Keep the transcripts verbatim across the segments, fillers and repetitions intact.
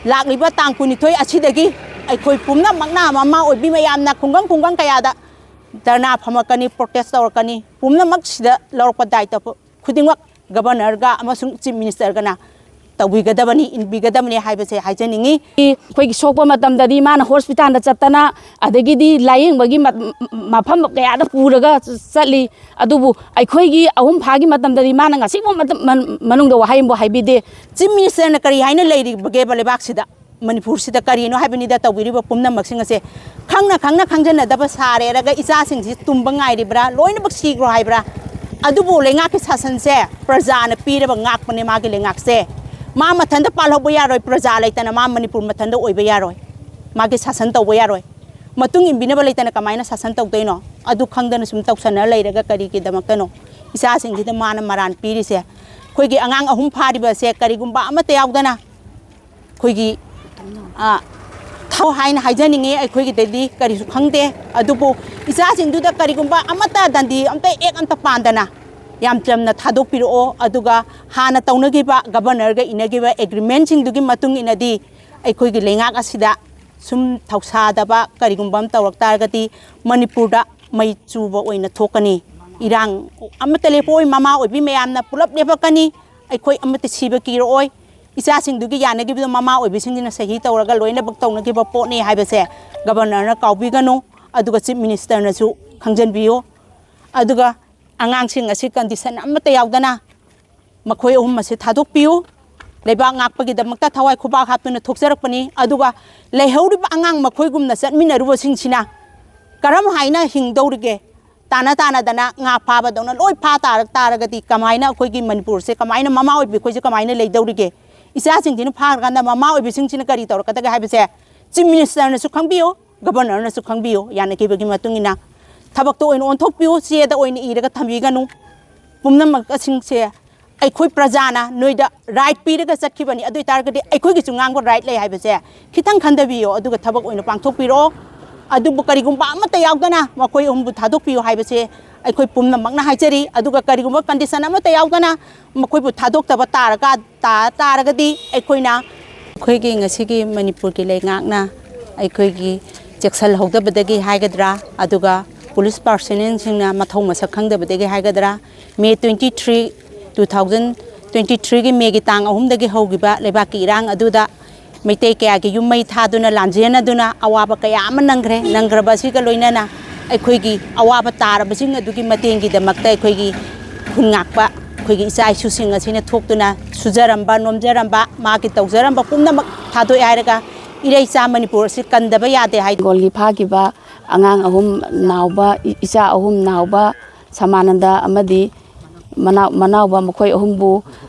ꯂꯥꯛꯂꯤꯕ ꯇꯥꯡ ꯀꯨꯟꯅꯤꯊꯣꯏ ꯑꯁꯤꯗꯒꯤ ꯑꯩꯈꯣꯏ ꯄꯨꯝꯅꯃꯛꯅ, ꯃꯃꯥ ꯑꯣꯏꯕꯤ ꯃꯌꯥꯝꯅ ꯈꯨꯡꯒꯪ ꯈꯨꯡꯒꯪ ꯀꯌꯥꯗ ꯙꯔꯅꯥ ꯐꯝꯃꯛꯀꯅꯤ, ꯄ꯭ꯔꯣꯇꯦꯁ ꯇꯧꯔꯛꯀꯅꯤ꯫ ꯄꯨꯝꯅꯃꯛꯁꯤꯗ ꯂꯧꯔꯛꯄ ꯗꯥꯏꯇ ꯈꯨꯗꯤꯡꯃꯛ ꯒꯕꯔꯅꯔꯒ ꯑꯃꯁꯨꯡ ꯆꯤꯐ ꯃꯤꯅꯤꯁꯇꯔꯒꯅ ꯇꯧꯕꯤꯒꯗꯕꯅꯤ, ꯏꯟꯕꯤꯒꯗꯕꯅꯤ ꯍꯥꯏꯕꯁꯦ ꯍꯥꯏꯖꯅꯤꯡꯉꯤ꯫ ꯑꯩꯈꯣꯏꯒꯤ ꯁꯣꯛꯄ ꯃꯇꯝꯗꯗꯤ ꯃꯥꯅ ꯍꯣꯁꯄꯤꯇꯥꯜꯗ ꯆꯠꯇꯅ, ꯑꯗꯒꯤꯗꯤ ꯂꯥꯌꯦꯡꯕꯒꯤ ꯃ-, ꯃꯐꯝ ꯀꯌꯥꯗ ꯄꯨꯔꯒ ꯆꯠꯂꯤ꯫ ꯑꯗꯨꯕꯨ ꯑꯩꯈꯣꯏꯒꯤ ꯑꯍꯨꯝ ꯐꯥꯒꯤ ꯃꯇꯝꯗꯗꯤ ꯃꯥꯅ ꯉꯁꯤꯐꯥꯎ ꯃꯇꯝ-, ꯃꯅꯨꯡꯗ ꯋꯥꯍꯩ ꯑꯃꯕꯨ ꯍꯥꯏꯕꯤꯗꯦ꯫ ꯆꯤꯐ ꯃꯤꯅꯤꯁꯇꯔꯅ ꯀꯔꯤ ꯍꯥꯏꯅ ꯂꯩꯔꯤꯕꯒꯦꯕ ꯂꯩꯕꯥꯛꯁꯤꯗ? ꯃꯅꯤꯄꯨꯔꯁꯤꯗ ꯀꯔꯤꯅꯣ ꯍꯥꯏꯕꯅꯤꯗ ꯇꯧꯕꯤꯔꯤꯕ ꯄꯨꯝꯅꯃꯛꯁꯤꯡ ꯑꯁꯦ꯫ ꯈꯪꯅ ꯈꯪꯅ ꯈꯪꯖꯟꯅꯗꯕ ꯁꯥꯔꯦꯔꯒ ꯏꯆꯥꯁꯤꯡꯁꯤ ꯇꯨꯝꯕ ꯉꯥꯏꯔꯤꯕ꯭ꯔꯥ, ꯂꯣꯏꯅꯃꯛ ꯁꯤꯈ꯭ꯔꯣ ꯍꯥꯏꯕ꯭ꯔꯥ? ꯑꯗꯨꯕꯨ ꯂꯩꯉꯥꯛꯀꯤ ꯁꯥꯁꯟꯁꯦ ꯄ꯭ꯔꯖꯥꯅ ꯄꯤꯔꯕ ꯉꯥꯛꯄꯅꯦ꯫ ꯃꯥꯒꯤ ꯂꯩꯉꯥꯛꯁꯦ ꯃꯥ ꯃꯊꯟꯇ ꯄꯥꯜꯍꯧꯕ ꯌꯥꯔꯣꯏ꯫ ꯄ꯭ꯔꯖꯥ ꯂꯩꯇꯅ ꯃꯥ ꯃꯅꯤꯄꯨꯔ ꯃꯊꯟꯇ ꯑꯣꯏꯕ ꯌꯥꯔꯣꯏ꯫ ꯃꯥꯒꯤ ꯁꯥꯁꯟ ꯇꯧꯕ ꯌꯥꯔꯣꯏ꯫ ꯃꯇꯨꯡ ꯏꯟꯕꯤꯅꯕ ꯂꯩꯇꯅ ꯀꯃꯥꯏꯅ ꯁꯥꯁꯟ ꯇꯧꯗꯣꯏꯅꯣ? ꯑꯗꯨ ꯈꯪꯗꯅ ꯁꯨꯝ ꯇꯧꯁꯟꯅ ꯂꯩꯔꯒ ꯀꯔꯤꯒꯤꯗꯃꯛꯇꯅꯣ ꯏꯆꯥꯁꯤꯡꯁꯤꯗ ꯃꯥꯅ ꯃꯔꯥꯟ ꯄꯤꯔꯤꯁꯦ? ꯑꯩꯈꯣꯏꯒꯤ ꯑꯉꯥꯡ ꯑꯍꯨꯝ ꯐꯥꯔꯤꯕꯁꯦ ꯀꯔꯤꯒꯨꯝꯕ ꯑꯃꯠꯇ ꯌꯥꯎꯗꯅ ꯑꯩꯈꯣꯏꯒꯤ, ꯑ, ꯊꯧ ꯍꯥꯏꯅ ꯍꯥꯏꯖꯅꯤꯡꯉꯤ꯫ ꯑꯩꯈꯣꯏꯒꯤꯗꯗꯤ ꯀꯔꯤꯁꯨ ꯈꯪꯗꯦ꯫ ꯑꯗꯨꯕꯨ ꯏꯆꯥꯁꯤꯡꯗꯨꯗ ꯀꯔꯤꯒꯨꯝꯕ ꯑꯃꯠꯇ ꯗꯟꯗꯤ ꯑꯃꯠꯇ, ꯑꯦꯛ ꯑꯃꯠꯇ ꯄꯥꯟꯗꯅ ꯌꯥꯝ ꯆꯝꯅ ꯊꯥꯗꯣꯛꯄꯤꯔꯛꯑꯣ꯫ ꯑꯗꯨꯒ ꯍꯥꯟꯅ ꯇꯧꯅꯈꯤꯕ, ꯒꯕꯔꯅꯔꯒ ꯏꯟꯅꯈꯤꯕ ꯑꯦꯒ꯭ꯔꯤꯃꯦꯟꯁꯤꯡꯗꯨꯒꯤ ꯃꯇꯨꯡ ꯏꯟꯅꯗꯤ ꯑꯩꯈꯣꯏꯒꯤ ꯂꯩꯉꯥꯛ ꯑꯁꯤꯗ ꯁꯨꯝ ꯊꯧꯁꯥꯗꯕ ꯀꯔꯤꯒꯨꯝꯕ ꯑꯃ ꯇꯧꯔꯛ ꯇꯥꯔꯒꯗꯤ ꯃꯅꯤꯄꯨꯔꯗ ꯃꯩ ꯆꯨꯕ ꯑꯣꯏꯅ ꯊꯣꯛꯀꯅꯤ꯫ ꯏꯔꯥꯡ ꯑꯃꯠꯇ ꯂꯦꯞꯄꯛꯑꯣꯏ꯫ ꯃꯃꯥ ꯑꯣꯏꯕꯤ ꯃꯌꯥꯝꯅ ꯄꯨꯂꯞ ꯂꯦꯞꯄꯛꯀꯅꯤ꯫ ꯑꯩꯈꯣꯏ ꯑꯃꯠꯇ ꯁꯤꯕ ꯀꯤꯔꯛꯑꯣꯏ꯫ ꯏꯆꯥꯁꯤꯡꯗꯨꯒꯤ ꯌꯥꯅꯈꯤꯕꯗꯣ ꯃꯃꯥ ꯑꯣꯏꯕꯤꯁꯤꯡꯁꯤꯅ ꯁꯍꯤ ꯇꯧꯔꯒ ꯂꯣꯏꯅꯃꯛ ꯇꯧꯅꯈꯤꯕ ꯄꯣꯠꯅꯤ ꯍꯥꯏꯕꯁꯦ ꯒꯕꯔꯅꯔꯅ ꯀꯥꯎꯕꯤꯒꯅꯨ, ꯑꯗꯨꯒ ꯆꯤꯐ ꯃꯤꯅꯤꯁꯇꯔꯅꯁꯨ ꯈꯪꯖꯟꯕꯤꯌꯨ꯫ ꯑꯗꯨꯒ ꯑꯉꯥꯡꯁꯤꯡ ꯑꯁꯤ ꯀꯟꯗꯤꯁꯟ ꯑꯃꯠꯇ ꯌꯥꯎꯗꯅ ꯃꯈꯣꯏ ꯑꯍꯨꯝ ꯑꯁꯤ ꯊꯥꯗꯣꯛꯄꯤꯌꯨ꯫ ꯂꯩꯕꯥꯛ ꯉꯥꯛꯄꯒꯤꯗꯃꯛꯇ ꯊꯋꯥꯏ ꯈꯨꯕꯥꯛ ꯍꯥꯞꯇꯨꯅ ꯊꯣꯛꯆꯔꯛꯄꯅꯤ꯫ ꯑꯗꯨꯒ ꯂꯩꯍꯧꯔꯤꯕ ꯑꯉꯥꯡ ꯃꯈꯣꯏꯒꯨꯝꯅ ꯆꯠꯃꯤꯟꯅꯔꯨꯕꯁꯤꯡꯁꯤꯅ ꯀꯔꯝ ꯍꯥꯏꯅ ꯍꯤꯡꯗꯧꯔꯤꯒꯦ? ꯇꯥꯅ ꯇꯥꯅꯗꯅ ꯉꯥ ꯐꯥꯕꯗꯧꯅ ꯂꯣꯏ ꯐꯥ ꯇꯥꯔꯛ ꯇꯥꯔꯒꯗꯤ ꯀꯃꯥꯏꯅ ꯑꯩꯈꯣꯏꯒꯤ ꯃꯅꯤꯄꯨꯔꯁꯦ, ꯀꯃꯥꯏꯅ ꯃꯃꯥ ꯑꯣꯏꯕꯤ ꯑꯩꯈꯣꯏꯁꯦ ꯀꯃꯥꯏꯅ ꯂꯩꯗꯧꯔꯤꯒꯦ? ꯏꯆꯥꯁꯤꯡꯁꯤꯅ ꯐꯥꯈ꯭ꯔꯀꯥꯟꯗ ꯃꯃꯥ ꯑꯣꯏꯕꯤꯁꯤꯡꯁꯤꯅ ꯀꯔꯤ ꯇꯧꯔꯛꯀꯗꯒꯦ ꯍꯥꯏꯕꯁꯦ ꯆꯤꯐ ꯃꯤꯅꯤꯁꯇꯔꯅꯁꯨ ꯈꯪꯕꯤꯌꯨ, ꯒꯕꯔꯅꯔꯅꯁꯨ ꯈꯪꯕꯤꯌꯨ꯫ ꯌꯥꯅꯈꯤꯕꯒꯤ ꯃꯇꯨꯡ ꯏꯟꯅ ꯊꯕꯛꯇꯣ ꯑꯣꯏꯅ ꯑꯣꯟꯊꯣꯛꯄꯤꯌꯨ, ꯆꯦꯗ ꯑꯣꯏꯅ ꯏꯔꯒ ꯊꯝꯕꯤꯒꯅꯨ꯫ ꯄꯨꯝꯅꯃꯛ ꯑꯁꯤꯡꯁꯦ ꯑꯩꯈꯣꯏ ꯄ꯭ꯔꯖꯥꯅ ꯅꯣꯏꯗ ꯔꯥꯏꯠ ꯄꯤꯔꯒ ꯆꯠꯈꯤꯕꯅꯤ꯫ ꯑꯗꯨ ꯑꯣꯏꯇꯥꯔꯒꯗꯤ ꯑꯩꯈꯣꯏꯒꯤꯁꯨ ꯉꯥꯡꯕ ꯔꯥꯏꯠ ꯂꯩ ꯍꯥꯏꯕꯁꯦ ꯈꯤꯇꯪ ꯈꯟꯊꯕꯤꯌꯣ, ꯑꯗꯨꯒ ꯊꯕꯛ ꯑꯣꯏꯅ ꯄꯥꯡꯊꯣꯛꯄꯤꯔꯛꯑꯣ꯫ ꯑꯗꯨꯕꯨ ꯀꯔꯤꯒꯨꯝꯕ ꯑꯃꯠꯇ ꯌꯥꯎꯗꯅ ꯃꯈꯣꯏ ꯑꯍꯨꯝꯕꯨ ꯊꯥꯗꯣꯛꯄꯤꯌꯨ ꯍꯥꯏꯕꯁꯦ ꯑꯩꯈꯣꯏ ꯄꯨꯝꯅꯃꯛꯅ ꯍꯥꯏꯖꯔꯤ꯫ ꯑꯗꯨꯒ ꯀꯔꯤꯒꯨꯝꯕ ꯀꯟꯗꯤꯁꯟ ꯑꯃꯠꯇ ꯌꯥꯎꯗꯅ ꯃꯈꯣꯏꯕꯨ ꯊꯥꯗꯣꯛꯇꯕ ꯇꯥꯔꯒ, ꯇꯥ ꯇꯥꯔꯒꯗꯤ ꯑꯩꯈꯣꯏꯅ ꯑꯩꯈꯣꯏꯒꯤ ꯉꯁꯤꯒꯤ ꯃꯅꯤꯄꯨꯔꯒꯤ ꯂꯩꯉꯥꯛꯅ ꯑꯩꯈꯣꯏꯒꯤ ꯆꯦꯛꯁꯤꯜꯍꯧꯗꯕꯗꯒꯤ ꯍꯥꯏꯒꯗ꯭ꯔꯥ, ꯑꯗꯨꯒ ꯄꯨꯂꯤꯁ ꯄꯥꯔꯁꯣꯅꯦꯜꯁꯤꯡꯅ ꯃꯊꯧ ꯃꯁꯛ ꯈꯪꯗꯕꯗꯒꯤ ꯍꯥꯏꯒꯗ꯭ꯔꯥ, May twenty three, two thousand twenty ꯊ꯭ꯔꯤꯒꯤ ꯃꯦꯒꯤ ꯇꯥꯡ ꯑꯍꯨꯝꯗꯒꯤ ꯍꯧꯈꯤꯕ ꯂꯩꯕꯥꯛꯀꯤ ꯏꯔꯥꯡ ꯑꯗꯨꯗ ꯃꯩꯇꯩ ꯀꯌꯥꯒꯤ ꯌꯨꯝ ꯃꯩ ꯊꯥꯗꯨꯅ ꯂꯥꯟꯖꯦꯟꯅꯗꯨꯅ ꯑꯋꯥꯕ ꯀꯌꯥ ꯑꯃ ꯅꯪꯈ꯭ꯔꯦ꯫ ꯅꯪꯈ꯭ꯔꯕ ꯑꯁꯤꯒ ꯂꯣꯏꯅꯅ ꯑꯩꯈꯣꯏꯒꯤ ꯑꯋꯥꯕ ꯇꯥꯔꯕꯁꯤꯡ ꯑꯗꯨꯒꯤ ꯃꯇꯦꯡꯒꯤꯗꯃꯛꯇ ꯑꯩꯈꯣꯏꯒꯤ ꯈꯨꯟ ꯉꯥꯛꯄ ꯑꯩꯈꯣꯏꯒꯤ ꯏꯆꯥ ꯏꯁꯨꯁꯤꯡ ꯑꯁꯤꯅ ꯊꯣꯛꯇꯨꯅ ꯁꯨꯖꯔꯝꯕ, ꯅꯣꯝꯖꯔꯝꯕ, ꯃꯥꯒꯤ ꯇꯧꯖꯔꯝꯕ ꯄꯨꯝꯅꯃꯛ ꯊꯥꯗꯣꯛꯑꯦ ꯍꯥꯏꯔꯒ ꯏꯔꯩꯆꯥ ꯃꯅꯤꯄꯨꯔ ꯑꯁꯤ ꯀꯟꯗꯕ ꯌꯥꯗꯦ ꯍꯥꯏ꯫ ꯕꯦꯡꯒꯣꯜꯒꯤ ꯐꯥꯈꯤꯕ ꯑꯉꯥꯡ ꯑꯍꯨꯝ ꯅꯥꯎꯕ, ꯏ-, ꯏꯆꯥ ꯑꯍꯨꯝ ꯅꯥꯎꯕ ꯁꯃꯥꯅꯟꯗ ꯑꯃꯗꯤ ꯃꯅꯥꯎ-, ꯃꯅꯥꯎꯕ ꯃꯈꯣꯏ ꯑꯍꯨꯝꯕꯨ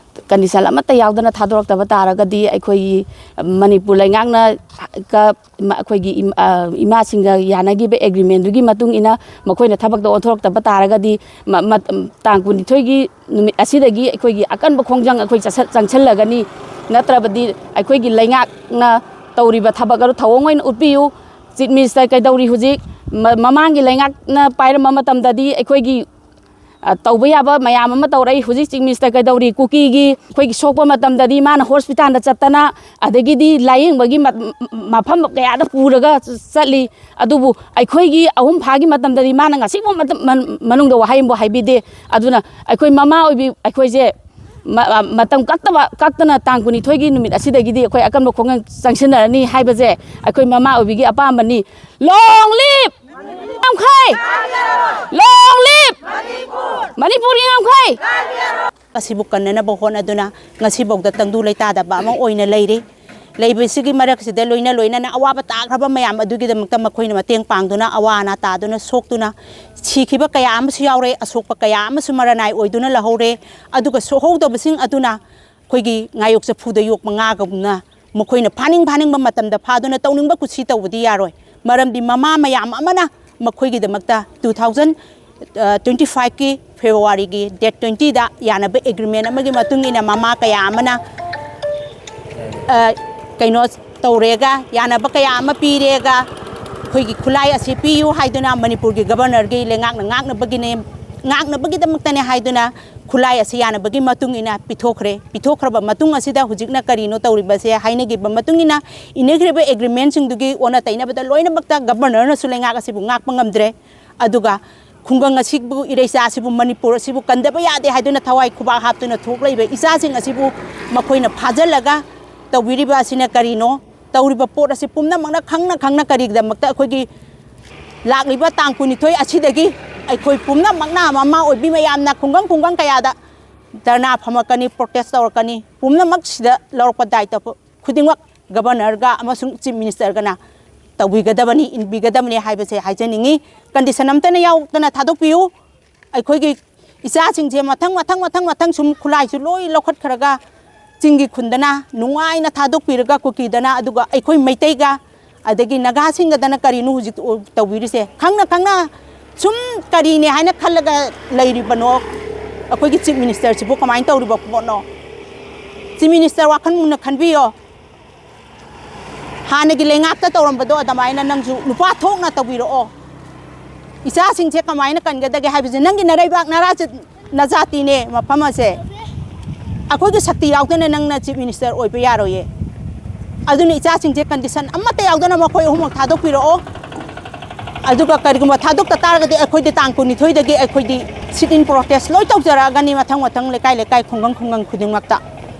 ꯀꯟꯗꯤꯁꯟ ꯑꯃꯠꯇ ꯌꯥꯎꯗꯅ ꯊꯥꯗꯣꯔꯛꯇꯕ ꯇꯥꯔꯒꯗꯤ ꯑꯩꯈꯣꯏꯒꯤ ꯃꯅꯤꯄꯨꯔ ꯂꯩꯉꯥꯛꯅ ꯀ-, ꯃ-, ꯑꯩꯈꯣꯏꯒꯤ ꯏꯝ-, ꯑ, ꯏꯃꯥꯁꯤꯡꯒ ꯌꯥꯅꯈꯤꯕ ꯑꯦꯒ꯭ꯔꯤꯃꯦꯟꯗꯨꯒꯤ ꯃꯇꯨꯡ ꯏꯟꯅ ꯃꯈꯣꯏꯅ ꯊꯕꯛꯇ ꯑꯣꯟꯊꯣꯔꯛꯇꯕ ꯇꯥꯔꯒꯗꯤ ꯃ-, ꯃ-, ꯇꯥꯡ ꯀꯨꯟꯅꯤꯊꯣꯏꯒꯤ ꯅꯨꯃꯤꯠ ꯑꯁꯤꯗꯒꯤ ꯑꯩꯈꯣꯏꯒꯤ ꯑꯀꯟꯕ ꯈꯣꯡꯖꯪ ꯑꯩꯈꯣꯏ ꯆꯠꯁ-, ꯆꯪꯁꯤꯜꯂꯒꯅꯤ꯫ ꯅꯠꯇ꯭ꯔꯕꯗꯤ ꯑꯩꯈꯣꯏꯒꯤ ꯂꯩꯉꯥꯛꯅ ꯇꯧꯔꯤꯕ ꯊꯕꯛ ꯑꯗꯨ ꯊꯧꯑꯣꯡ ꯑꯣꯏꯅ ꯎꯠꯄꯤꯌꯨ꯫ ꯆꯤꯐ ꯃꯤꯅꯤꯁꯇꯔ ꯀꯩꯗꯧꯔꯤ ꯍꯧꯖꯤꯛ? ꯃ-, ꯃꯃꯥꯡꯒꯤ ꯂꯩꯉꯥꯛꯅ ꯄꯥꯏꯔꯝꯕ ꯃꯇꯝꯗꯗꯤ ꯑꯩꯈꯣꯏꯒꯤ, ꯑ, ꯇꯧꯕ ꯌꯥꯕ ꯃꯌꯥꯝ ꯑꯃ ꯇꯧꯔꯛꯏ꯫ ꯍꯧꯖꯤꯛ ꯆꯤꯐ ꯃꯤꯅꯤꯁꯇꯔ ꯀꯩꯗꯧꯔꯤ? ꯀꯨꯀꯤꯒꯤ ꯑꯩꯈꯣꯏꯒꯤ ꯁꯣꯛꯄ ꯃꯇꯝꯗꯗꯤ ꯃꯥꯅ ꯍꯣꯁꯄꯤꯇꯥꯜꯗ ꯆꯠꯇꯅ, ꯑꯗꯒꯤꯗꯤ ꯂꯥꯌꯦꯡꯕꯒꯤ ꯃ-, ꯃꯐꯝ ꯀꯌꯥꯗ ꯄꯨꯔꯒ ꯆꯠꯂꯤ꯫ ꯑꯗꯨꯕꯨ ꯑꯩꯈꯣꯏꯒꯤ ꯑꯍꯨꯝ ꯐꯥꯒꯤ ꯃꯇꯝꯗꯗꯤ ꯃꯥꯅ ꯉꯁꯤꯐꯥꯎ ꯃꯇꯝ-, ꯃꯅꯨꯡꯗ ꯋꯥꯍꯩ ꯑꯃꯕꯨ ꯍꯥꯏꯕꯤꯗꯦ꯫ ꯑꯗꯨꯅ ꯑꯩꯈꯣꯏ ꯃꯃꯥ ꯑꯣꯏꯕꯤ ꯑꯩꯈꯣꯏꯁꯦ ꯃ-, ꯑ, ꯃꯇꯝ ꯀꯛꯇꯕ, ꯀꯛꯇꯅ ꯇꯥꯡ ꯀꯨꯟꯅꯤꯊꯣꯏꯒꯤ ꯅꯨꯃꯤꯠ ꯑꯁꯤꯗꯒꯤꯗꯤ ꯑꯩꯈꯣꯏ ꯑꯀꯟꯕ ꯈꯣꯡꯖꯪ ꯆꯪꯁꯤꯟꯅꯔꯅꯤ ꯍꯥꯏꯕꯁꯦ ꯑꯩꯈꯣꯏ ꯃꯃꯥ ꯑꯣꯏꯕꯤꯒꯤ ꯑꯄꯥꯝꯕꯅꯤ꯫ Long live ꯉꯝꯈꯩ! Long live ꯃꯅꯤꯄꯨꯔꯒꯤ ꯉꯝꯈꯩ! ꯑꯁꯤꯕꯨ ꯀꯟꯅꯅꯕ ꯍꯣꯠꯅꯗꯨꯅ ꯉꯁꯤꯐꯥꯎꯗ ꯇꯪꯗꯨ ꯂꯩꯇꯥꯗꯕ ꯑꯃ ꯑꯣꯏꯅ ꯂꯩꯔꯤ꯫ ꯂꯩꯕꯁꯤꯒꯤ ꯃꯔꯛꯁꯤꯗ ꯂꯣꯏꯅ ꯂꯣꯏꯅꯅ ꯑꯋꯥꯕ ꯇꯥꯈ꯭ꯔꯕ ꯃꯌꯥꯝ ꯑꯗꯨꯒꯤꯗꯃꯛꯇ ꯃꯈꯣꯏꯅ ꯃꯇꯦꯡ ꯄꯥꯡꯗꯨꯅ, ꯑꯋꯥ ꯑꯅꯥ ꯇꯥꯗꯨꯅ, ꯁꯣꯛꯇꯨꯅ ꯁꯤꯈꯤꯕ ꯀꯌꯥ ꯑꯃꯁꯨ ꯌꯥꯎꯔꯦ, ꯑꯁꯣꯛꯄ ꯀꯌꯥ ꯑꯃꯁꯨ ꯃꯔꯅꯥꯏ ꯑꯣꯏꯗꯨꯅ ꯂꯩꯍꯧꯔꯦ꯫ ꯑꯗꯨꯒ ꯁꯣꯛꯍꯧꯗꯕꯁꯤꯡ ꯑꯗꯨꯅ ꯑꯩꯈꯣꯏꯒꯤ ꯉꯥꯌꯣꯛ ꯆꯐꯨꯗ ꯌꯣꯛꯄ ꯉꯥꯒꯨꯝꯅ ꯃꯈꯣꯏꯅ ꯐꯥꯅꯤꯡ ꯐꯥꯅꯤꯡꯕ ꯃꯇꯝꯗ ꯐꯥꯗꯨꯅ ꯇꯧꯅꯤꯡꯕ ꯀꯨꯁꯤ ꯇꯧꯕꯗꯤ ꯌꯥꯔꯣꯏ꯫ ꯃꯔꯝꯗꯤ ꯃꯃꯥ ꯃꯌꯥꯝ ꯑꯃꯅ ꯃꯈꯣꯏꯒꯤꯗꯃꯛꯇ ꯇꯨ ꯊꯥꯎꯖꯟ ꯇ꯭ꯋꯦꯟꯇꯤ ꯐꯥꯏꯚꯀꯤ ꯐꯦꯕ꯭ꯔꯨꯋꯥꯔꯤꯒꯤ ꯗꯦꯠ ꯇ꯭ꯋꯦꯟꯇꯤꯗ ꯌꯥꯅꯕ ꯑꯦꯒ꯭ꯔꯤꯃꯦꯟ ꯑꯃꯒꯤ ꯃꯇꯨꯡ ꯏꯟꯅ ꯃꯃꯥ ꯀꯌꯥ ꯑꯃꯅ, ꯑ, ꯀꯩꯅꯣ ꯇꯧꯔꯦꯒ, ꯌꯥꯅꯕ ꯀꯌꯥ ꯑꯃ ꯄꯤꯔꯦꯒ, ꯑꯩꯈꯣꯏꯒꯤ ꯈꯨꯠꯂꯥꯏ ꯑꯁꯤ ꯄꯤꯌꯨ ꯍꯥꯏꯗꯨꯅ ꯃꯅꯤꯄꯨꯔꯒꯤ ꯒꯕꯔꯅꯔꯒꯤ ꯂꯩꯉꯥꯛꯅ ꯉꯥꯛꯅꯕꯒꯤꯅꯦ, ꯉꯥꯛꯅꯕꯒꯤꯗꯃꯛꯇꯅꯦ ꯍꯥꯏꯗꯨꯅ ꯈꯨꯠꯂꯥꯏ ꯑꯁꯤ ꯌꯥꯅꯕꯒꯤ ꯃꯇꯨꯡ ꯏꯟꯅ ꯄꯤꯊꯣꯛꯈ꯭ꯔꯦ꯫ ꯄꯤꯊꯣꯛꯈ꯭ꯔꯕ ꯃꯇꯨꯡ ꯑꯁꯤꯗ ꯍꯧꯖꯤꯛꯅ ꯀꯔꯤꯅꯣ ꯇꯧꯔꯤꯕꯁꯦ ꯍꯥꯏꯅꯈꯤꯕ ꯃꯇꯨꯡ ꯏꯟꯅ ꯏꯅꯈ꯭ꯔꯤꯕ ꯑꯦꯒ꯭ꯔꯤꯃꯦꯟꯁꯤꯡꯗꯨꯒꯤ ꯑꯣꯟꯅ ꯇꯩꯅꯕꯗ ꯂꯣꯏꯅꯃꯛꯇ ꯒꯕꯔꯅꯔꯅꯁꯨ ꯂꯩꯉꯥꯛ ꯑꯁꯤꯕꯨ ꯉꯥꯛꯄ ꯉꯝꯗ꯭ꯔꯦ꯫ ꯑꯗꯨꯒ ꯈꯨꯡꯒꯪ ꯑꯁꯤꯕꯨ, ꯏꯔꯩꯆꯥ ꯑꯁꯤꯕꯨ, ꯃꯅꯤꯄꯨꯔ ꯑꯁꯤꯕꯨ ꯀꯟꯗꯕ ꯌꯥꯗꯦ ꯍꯥꯏꯗꯨꯅ ꯊꯋꯥꯏ ꯈꯨꯕꯥꯛ ꯍꯥꯞꯇꯨꯅ ꯊꯣꯛꯂꯛꯏꯕ ꯏꯆꯥꯁꯤꯡ ꯑꯁꯤꯕꯨ ꯃꯈꯣꯏꯅ ꯐꯥꯖꯤꯜꯂꯒ ꯇꯧꯕꯤꯔꯤꯕ ꯑꯁꯤꯅ ꯀꯔꯤꯅꯣ? ꯇꯧꯔꯤꯕ ꯄꯣꯠ ꯑꯁꯤ ꯄꯨꯝꯅꯃꯛꯅ ꯈꯪꯅ ꯈꯪꯅ ꯀꯔꯤꯒꯤꯗꯃꯛꯇ ꯑꯩꯈꯣꯏꯒꯤ ꯂꯥꯛꯂꯤꯕ ꯇꯥꯡ ꯀꯨꯟꯅꯤꯊꯣꯏ ꯑꯁꯤꯗꯒꯤ ꯑꯩꯈꯣꯏ ꯄꯨꯝꯅꯃꯛꯅ, ꯃꯃꯥ ꯑꯣꯏꯕꯤ ꯃꯌꯥꯝꯅ ꯈꯨꯡꯒꯪ ꯈꯨꯡꯒꯪ ꯀꯌꯥꯗ ꯙꯔꯅꯥ ꯐꯝꯃꯛꯀꯅꯤ, ꯄ꯭ꯔꯣꯇꯦꯁ ꯇꯧꯔꯛꯀꯅꯤ꯫ ꯄꯨꯝꯅꯃꯛꯁꯤꯗ ꯂꯧꯔꯛꯄ ꯗꯥꯏꯇ ꯈꯨꯗꯤꯡꯃꯛ ꯒꯕꯔꯅꯔꯒ ꯑꯃꯁꯨꯡ ꯆꯤꯐ ꯃꯤꯅꯤꯁꯇꯔꯒꯅ ꯇꯧꯕꯤꯒꯗꯕꯅꯤ, ꯏꯟꯕꯤꯒꯗꯕꯅꯤ ꯍꯥꯏꯕꯁꯦ ꯍꯥꯏꯖꯅꯤꯡꯉꯤ꯫ ꯀꯟꯗꯤꯁꯟ ꯑꯝꯇꯅ ꯌꯥꯎꯗꯅ ꯊꯥꯗꯣꯛꯄꯤꯌꯨ꯫ ꯑꯩꯈꯣꯏꯒꯤ ꯏꯆꯥꯁꯤꯡꯁꯦ ꯃꯊꯪ, ꯃꯊꯪ, ꯃꯊꯪ, ꯃꯊꯪ ꯁꯨꯝ ꯈꯨꯠꯂꯥꯏꯁꯨ ꯂꯣꯏ ꯂꯧꯈꯠꯈ꯭ꯔꯒ ꯆꯤꯡꯒꯤ ꯈꯨꯟꯗꯅ ꯅꯨꯡꯉꯥꯏꯅ ꯊꯥꯗꯣꯛꯄꯤꯔꯒ ꯀꯨꯀꯤꯗꯅ, ꯑꯗꯨꯒ ꯑꯩꯈꯣꯏ ꯃꯩꯇꯩꯒ ꯑꯗꯒꯤ ꯅꯥꯒꯥꯁꯤꯡꯒꯗꯅ ꯀꯔꯤꯅꯣ ꯍꯧꯖꯤꯛ ꯇꯧꯕꯤꯔꯤꯁꯦ? ꯈꯪꯅ ꯈꯪꯅ ꯁꯨꯝ ꯀꯔꯤꯅꯦ ꯍꯥꯏꯅ ꯈꯜꯂꯒ ꯂꯩꯔꯤꯕꯅꯣ? ꯑꯩꯈꯣꯏꯒꯤ ꯆꯤꯐ ꯃꯤꯅꯤꯁꯇꯔꯁꯤꯕꯨ ꯀꯃꯥꯏꯅ ꯇꯧꯔꯤꯕ ꯄꯣꯠꯅꯣ? ꯆꯤꯐ ꯃꯤꯅꯤꯁꯇꯔ, ꯋꯥꯈꯜ ꯃꯨꯟꯅ ꯈꯟꯕꯤꯌꯣ꯫ ꯍꯥꯟꯅꯒꯤ ꯂꯩꯉꯥꯛꯇ ꯇꯧꯔꯝꯕꯗꯣ ꯑꯗꯨꯃꯥꯏꯅ ꯅꯪꯁꯨ ꯅꯨꯄꯥ ꯊꯣꯛꯅ ꯇꯧꯕꯤꯔꯛꯑꯣ꯫ ꯏꯆꯥꯁꯤꯡꯁꯦ ꯀꯃꯥꯏꯅ ꯀꯟꯒꯗꯒꯦ ꯍꯥꯏꯕꯁꯦ ꯅꯪꯒꯤ ꯅꯔꯩꯕꯥꯛ ꯅꯔꯥ ꯅꯖꯥꯇꯤꯅꯦ ꯃꯐꯝ ꯑꯁꯦ꯫ ꯑꯩꯈꯣꯏꯒꯤ ꯁꯛꯇꯤ ꯌꯥꯎꯗꯅ ꯅꯪꯅ ꯆꯤꯐ ꯃꯤꯅꯤꯁꯇꯔ ꯑꯣꯏꯕ ꯌꯥꯔꯣꯏꯌꯦ꯫ ꯑꯗꯨꯅ ꯏꯆꯥꯁꯤꯡꯁꯦ ꯀꯟꯗꯤꯁꯟ ꯑꯃꯠꯇ ꯌꯥꯎꯗꯅ ꯃꯈꯣꯏ ꯑꯍꯨꯝꯃꯛ ꯊꯥꯗꯣꯛꯄꯤꯔꯛꯑꯣ꯫ ꯑꯗꯨꯒ ꯀꯔꯤꯒꯨꯝꯕ ꯊꯥꯗꯣꯛꯇ ꯇꯥꯔꯒꯗꯤ ꯑꯩꯈꯣꯏꯗꯤ ꯇꯥꯡ ꯀꯨꯟꯅꯤꯊꯣꯏꯗꯒꯤ ꯑꯩꯈꯣꯏꯗꯤ ꯁꯤꯠ ꯏꯟ ꯄ꯭ꯔꯣꯇꯦꯁ ꯂꯣꯏ ꯇꯧꯖꯔꯛꯑꯒꯅꯤ, ꯃꯊꯪ ꯃꯊꯪ ꯂꯩꯀꯥꯏ ꯂꯩꯀꯥꯏ, ꯈꯨꯡꯒꯪ ꯈꯨꯡꯒꯪ ꯈꯨꯗꯤꯡꯃꯛꯇ꯫